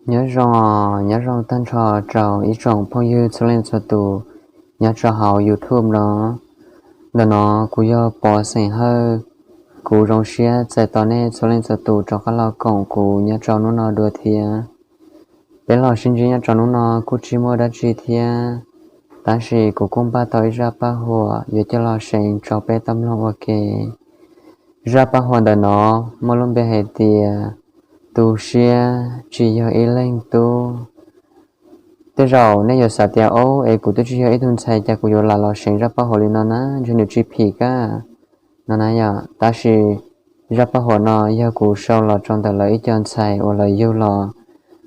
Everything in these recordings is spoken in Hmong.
Nyob zoo, nyob zoo tag nrho rau ib tsoom phooj ywg txhua leej txhua tus nyob rau hauv YouTube no. Ntawm no kuv yog Pov xeem Hawj. Kuv zoo siab txais tos nej txhua leej txhua tus rov qab los koom kuv nyob rau hnub no dua thiab. Peb los sib ntsib nyob rau hnub no kuj tsis muaj dab tsi thiab, tab sis kuv kuj npaj tau ib zaj paj huam yuav coj los seev rau peb tau mloog ua ke. Zaj paj huam ntawm no muaj lub npe hais tias tu siab tsis yog ib leeg tub. Tej zaum nej yuav xav tias, Ob, es kuv twb tsis yog ib tug ntxhais, cas kuv yuav lam los seev zaj paj huam li no na, ntshe nws tsis phim kab no na yom. Tab sis zaj paj huam no yog kuv sau los rau ntawm lawv ib co ntxhais uas lawv yug los,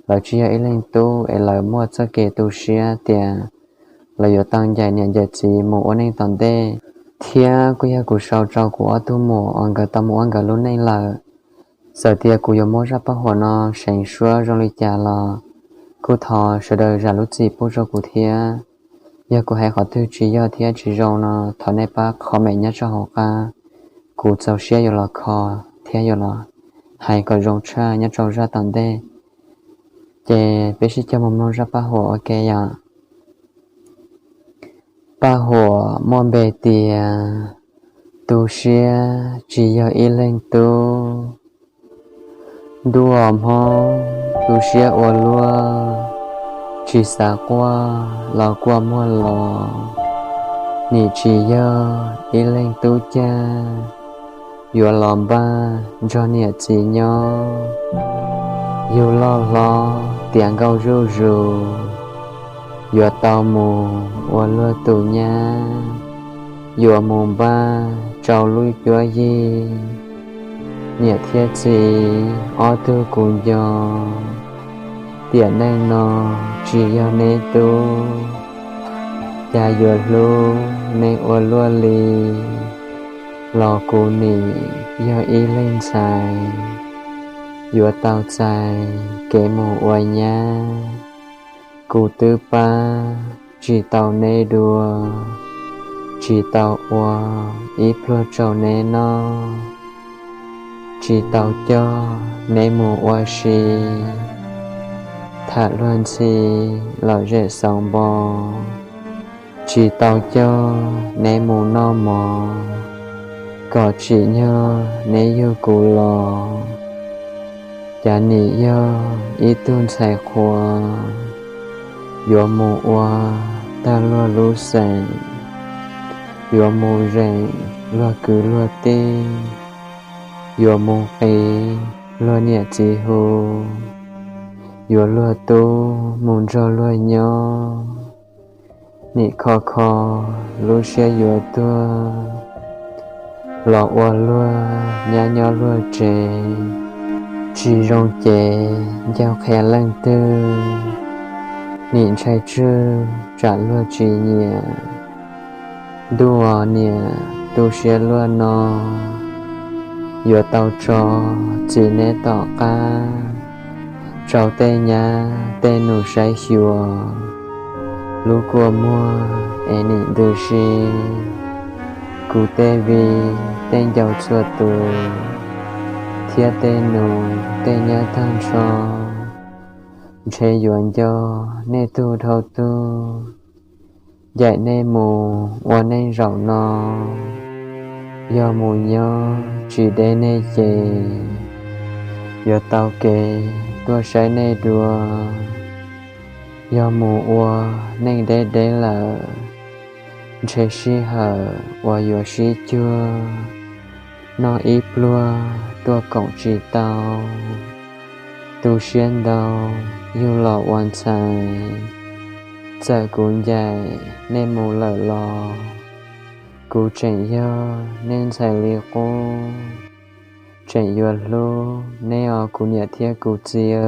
lawv tsis yog ib leeg tub es lawv muaj txoj kev tu siab tias lawv yuav tau ncaim niam ncaim txiv mus ua neej tom ntej, thiab kuj yog kuv sau rau kuv ob tug muam uas nkawd tau mus ua nkawd lub neej lawm. Txawm tias kuv yuav muab zaj paj huam no seev suab zoo li cas los kuj thov sawv daws zam lub txim pub rau kuv thiab. Yog kuv hais qhov twg tsis yog thiab tsis zoo no, thov nej pab comment nyob rau hauv qab, kuv txaus siab yuav los kho thiab yuav los hais kom zoo tshaj nyob rau zaj tom ntej. Ces peb sib cog mus mloog zaj paj huam ua ke yom. Paj huam muaj npe tias tu siab tsis yog ib leeg tub. Ntuj aw Hmoob, tu siab ua luaj, tsis xav quaj los kuaj muag los, nim tsis yog ib leeg tub cag yuav los npaj nrog niam txiv nyob. Yug loj hlob tiav nkauj zuj zus, yuav tau mus ua luag tus nyab, yuav mus npaj rau lub cuab yig. Niam thiab txiv ob tug kuv nco, tiam neej no tsis yog neb tub, cas yuav hlub neb ua luaj li. Los kuv nim yog ib leeg ntxhais, yuav tau txais kev mus ua nyab. Kuv twb pab tsis tau neb dua, tsis tau ua ib pluag rau neb noj, tsis tau coj neb mus ua si, tham luag ntxhi lom zem xauv npo, tsis tau coj neb mus noj mov, kom tsim nyog neb yug kuv los. Cas nim yog ib tug ntxhais qhua, yuav mus ua tag luag lub xeem, yuav mus zeem luag kwv luag tij, yuav mus qiv luag niam txiv hu, yuav luag tub mus nrog luag nyob. Nim kho kho lub siab yuav tuag, los ua luag nyab nyob luag tsev, tsis zoo cev ncauj qhia leej twg, nim ntshai tswg tsam luag tsis nyiam. Ntuj aw niam, tu siab luaj no, yuav tau tso txiv neb tom qab, rau tej nyab tej nus saib xyuas, lub kua muag es nim ntws si. Kuv tej viv tej ncaus txhua tus, thiab tej nus tej nyab tag nrho, ntshe yuav nco nej tug dhau tug. Ncaim nej mus ua neej zaum no, yog mus nyob tsis deb nej ces, yuav tau kev tuaj saib nej dua. Yog mus ua neej deb deb lawm, ntshe sij hawm uas yuav sib cuag, noj ib pluag tuaj koom tsis tau. Tu siab ntau, yug los ua ntxhais, txawm kuv ncaim nej mus lawm los, kuv tseem yog nej ntxhais li qub, tseem yuav hlub neb os kuv niam thiab kuv txiv.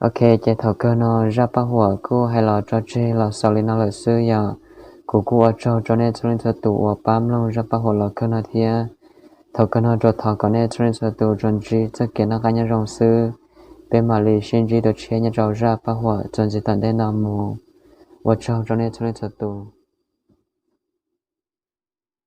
Ok, ces thaum kawg no zaj paj huam kuj hais los tso tseg los xaus li no lawm xwb yom. Kuv kuj ua tsaug rau nej txhua leej txhua tus uas pab mloog zaj paj huam los kawg no thiab. Thaum kawg no rau thov kom nej txhua leej txhua tus tsuas ntsib txoj kev noj qab nyob zoo xwb. Peb mam li sib ntsib dua tshiab nyob rau zaj paj huam txuas ntxiv tom ntej no mus. Ua tsaug rau nej txhua leej txhua tus.